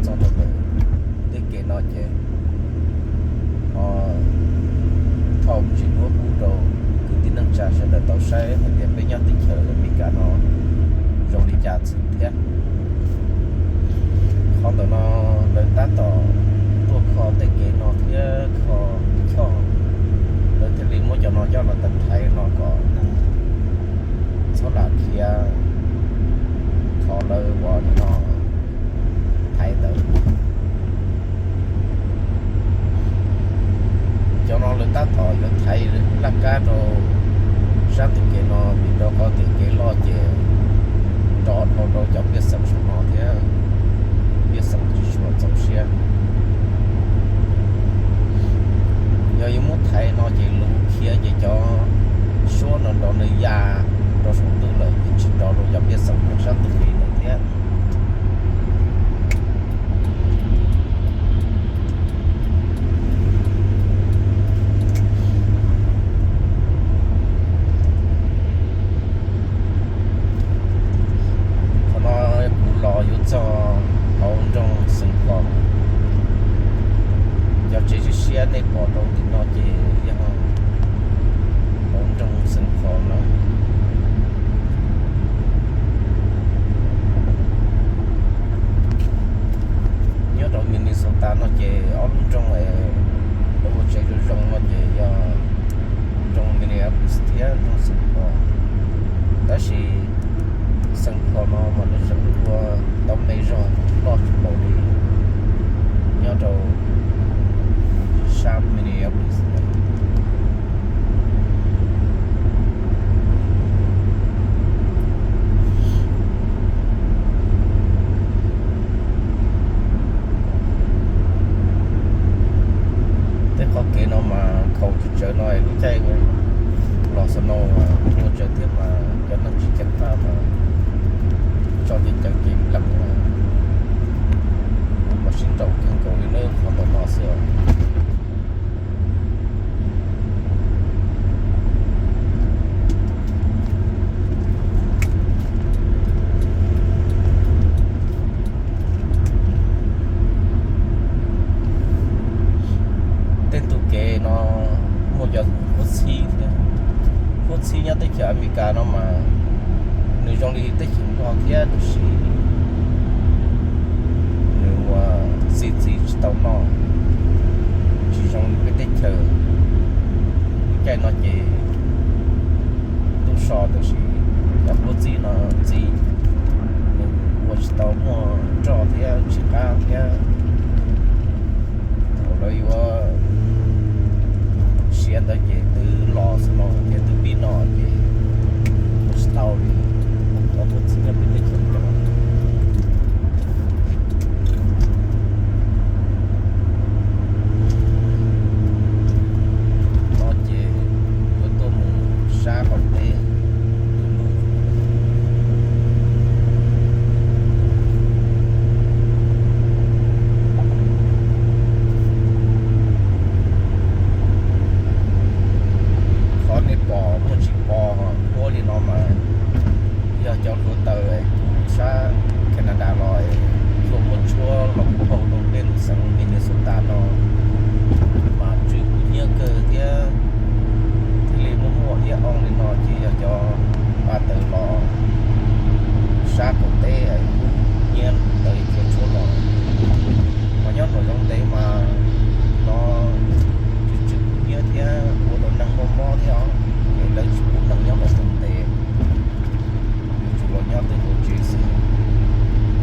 Txog rau ntawm tej kev no ces ho thauj me ntsis duab pub rau kwv tij neej tsa sawv daws tau saib hais tias peb nyob teb chaws Amelikas no zoo li cas xwb thiab. Qhov ntawm no lawv tab tom tuaj kho tej kev no thiab kho choj, lawv thiaj li muab cov no coj los thaiv no kom neeg txhob lam khiav qhov lawv ua no thaiv ntawd. Cov no lawv tab tom yuav thaiv laj kab rau sab ntug kev no vim rau qhov tias kev loj ces nrov dhau rau cov pej xeem saum no thiab pej xeem tsis tshua txaus siab. Yog yuav muab thaiv no ces luv khiav ces cov suab no nrov nws ya rau saum ntuj lawm ces tsis nrov rau cov pej xeem nyob sab ntug kev ntawd thiab. Qhov no kuv los yuav txog hauv nroog Xeev Khuam. Cov tsev siab siab nej pom rau tim no ces yog hauv nroog Xeev Khuam lawm. Nyob rau Minnesota no ces ob lub nroog es lawv ua tsev zoo zoo no ces yog nroog Minneapolis thiab nroog Xeev Khuam. Tab sis Xeev Khuam no mas nws tseem ua tau me zog loj tshaj plaws li nyob rau sab Minneapolis no. Tej qhov kev no mas khaus tsawv tsawv no lub caij los snow muaj tsawv thiab mas cov neeg tsis ceev faj mas tso ceev ceev ces pleev mas sib nraus kawg nkaus li na qhov ntawm no xwb. Tej ntug kev no muaj cov huab txhib thiab. Huab txhib nyob teb chaws Amelikas no mas nws zoo li teb chaws Nplog thiab tiam sis nws ua txi txiv tsis tau noj, tsis zoo li peb teb chaws. Lub caij no ces tub so tiam sis cov huab txhib no txi, nws ua tsis tau muaj roj thiab tsis qab thiab. Thaum lawv yuav siav ntawd ces twb los xwb no ces twb pib no ces ua tsis tau li. Cov huab txhib nyob peb teb chaws Nplog no ces yuav tuaj mus sab qaum teb tus lug. Qhov nej pom muaj ntsis pos huab li no mas yog cov hluav taws sab Canada los tuaj muab tshuab los mus phau rau peb lub xeev Minnesota no mas tsw kub hnyiab kawg thiab. Thiaj li muaj muaj iab oo li no ces yog cov pa taws los sab qaum teb kub hnyiab ntawd thiaj tshuab los. Mas nyob nraum zoov ntev mas no tsw tsw kub hnyiab thiab ua rau neeg muaj mob thiab os, es lawv tsis pub neeg nyob nraum zoov ntev. Yuav tsum los nyob twj ywm tsev xwb.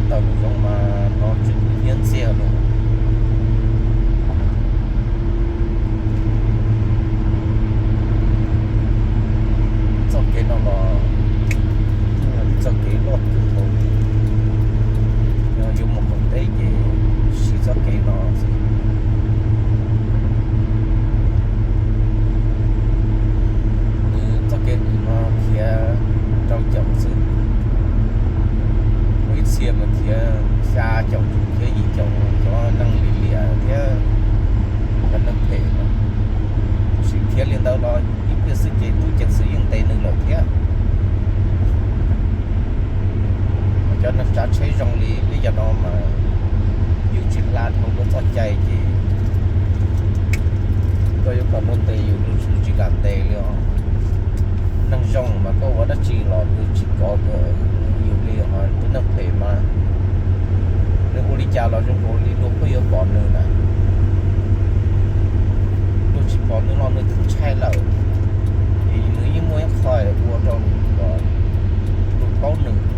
Tawm nraum zoov mas no tsw kub hnyiab ntxiag lawm. Txoj kev no los ib txoj kev loj kawg nkaus li. Yog yuav mus qaum teb ces siv txoj kev no xwb. Nws txoj kev no khiav rau caum xwb, muaj ib txhia mas khiav xya caum khiav yim caum, cov neeg lim hiam thiab cov neeg phem no. Tab sis khiav li ntawd los ib pliag xwb ces tub ceev xwm yeej ntes nws lawm thiab. Cov neeg tsav tsheb zoo li peb cov no mas tsis hla dhau koj txoj cai ces koj yuav kom luag ntes yus, luag tsis kam ntes li os. Neeg zoo mas koj ua dab tsi los nws tsis kov yus li os. Tus neeg phem mas nws ua li cas los zoo nkaus li luag pheej yuav pom nws na. Luag tsis pom nws los nws twb ntshai lawm, es nws yeej muaj ib qho ua rau luag paub nws.